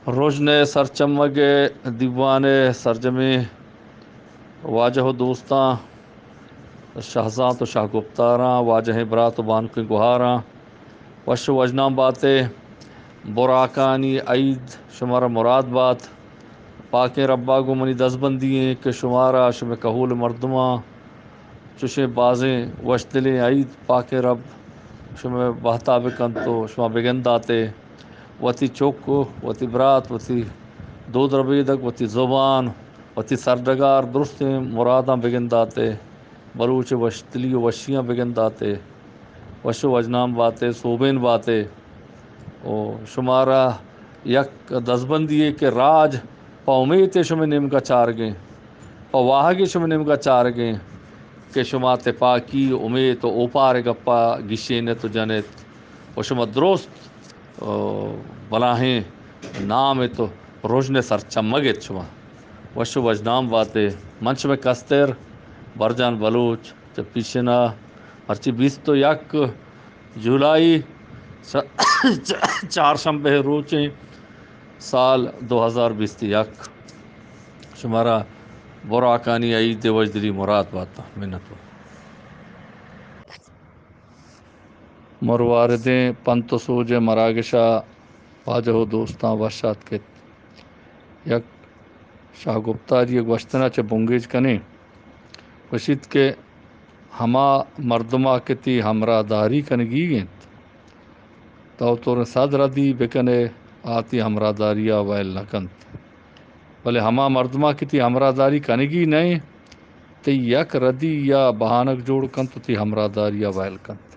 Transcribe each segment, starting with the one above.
رژن ءِ سرچمگ ءِ دیوان ءِ سرجمیں واجہ ءُ دوستاں، شہزانت ءُ شہگپتاراں، واجہیں برات ءُ بانکیں گہاراں، وش ءُ وژنام بات ئے۔ براکانی عید شمارا مراد بات۔ پاکیں ربا گوں منی دزبندی ایں کہ شمارا، شمئے کہول مردماں، چشیں بازیں وشدلیں عید پاکیں رب شمئے بہتا بکنت ءُ شما بگندات ئے۔ وتی چک، وتی برات، وتی دود ربیدگ، وتی زبان، وتی سرڈگار، درستیں مراداں بگندات ئے۔ بلوچ ءِ وشدلی ءُ وشیاں بگندات ئے۔ وش ءُ وژنام بات ئے، سوبین بات ئے۔ ءُ شمارا یک دزبندی یے کہ راج پہ امیت ءَ شمئے نیمگا چارگیں، پہ واہگ ءَ شمئے نیمگا چارگیں کہ شما تپاکی، امیت ءُ اوپار ءِ گپا گیشین ات ءُ جن ات ءُ شما درست ءُ بلاہیں نام ات ءُ رژن ءِ سرچمگ ات شما۔ وش ءُ وژنام بات ئے۔ من شمئے کستر برجان بلوچ چہ پیشنا مرچی بیست ءُ یک جولائی، چ-، چ-، چارشنبہ ءِ روچیں، سال دو ہزار بیست ءُ یک۔ شمارا براکانی عید ءِ وشدلی مراد بات۔ منت وار۔ مرواردیں پنت ءُ سوج ءِ مراگش ءَ واجہ ءُ دوستاں وش آتک ات۔ یک شاہ گپتاری ءِ گوشتن ءَ چہ بنگیج کنیں۔ گوشیت کہ ہما مردم ءَ کہ تئی ہمراہداری کنگی انت، تو توریں صد ردی بکن ئے، آ تئی ہمراہداری ءَ ویل نہ کنت۔ بلے ہما مردم ءَ کہ تئی ہمراہداری کنگی نہ انت، تئی یک ردی یا بہانگ جوڑ کنت ءُ تئی ہمراہداری ءَ ویل کنت۔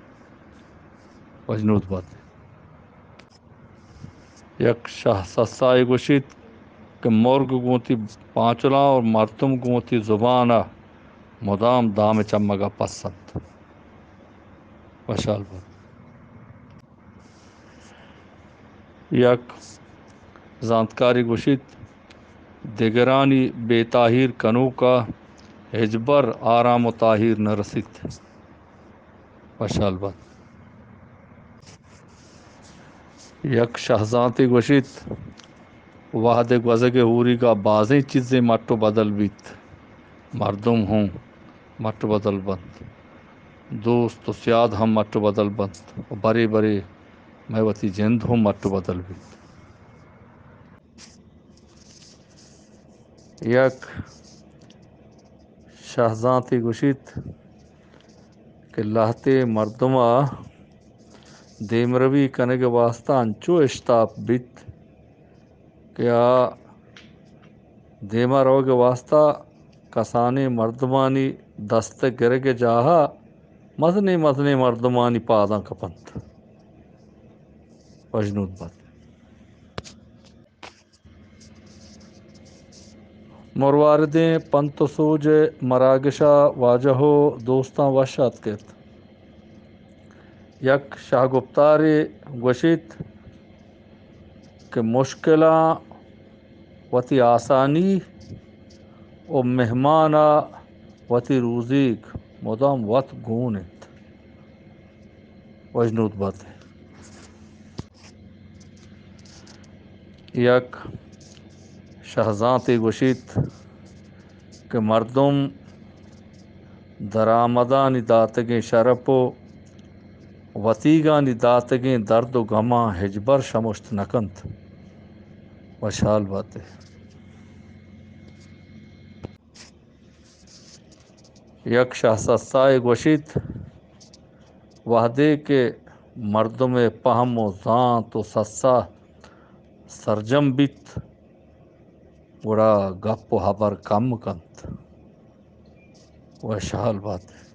وشنود بات ئے۔ یک شاہ سسائے گوشیت کہ مرگ گوں وتی پانچلاں ءُ مردم گوں وتی زبان ءَ مدام دام ءِ چمگ ءَ پس انت۔ وشحال بات۔ یک زانتکارے گوشیت، دگرانی بے تاہیر کنوک ءَ ہچبر آرام ءُ تاہیر نہ رسیت۔ وشحال بات۔ یک شہزانتے گوشیت، وہد ءِ گوزگ ءِ ہوریگ ءَ بازیں چیزے مٹ ءُ بدل بیت۔ مردم ہوں مٹ ءُ بدل بنت۔ دوست ءُ سیاد ہم مٹ ءُ بدل بنت ءُ برے برے مئے وتی جند ہوں مٹ ءُ بدل بیت۔ یک شہزانتے گوشیت کہ لہتے مردم ءَ دیمروی کنگ ءِ واستہ انچو اشتاپ بیت کہ آ دیما روگ ءِ واستہ کسانیں مردمانی دست ءِ گرگ ءِ جاہ ءَ مزنیں مزنیں مردمانی پاداں کپنت۔ وشنود بات۔ مرواردیں پنت ءُ سوج ءِ مراگش ءَ واجہ ءُ دوستاں وش آتک ات۔ یک شاہ گپتارے گوشیت کہ مشکلاں وتی آسانی ءُ مہمان ءَ وتی روزیگ مدام وت گون انت۔ وشنود بات ئے۔ یک شہزانتے گوشیت کہ مردم درآمدانی داتگیں شرپ ءُ وتیگانی داتگیں درد ءُ گماں ہچبر شمشت نہ کنت۔ وشحال بات ئے۔ یک شاہ سسائے گوشیت، وہدے کہ مردم ءِ پہم ءُ زانت ءُ سسا سرجم بیت، گڑا گپ ءُ ہبر کم کنت۔ وشحال بات۔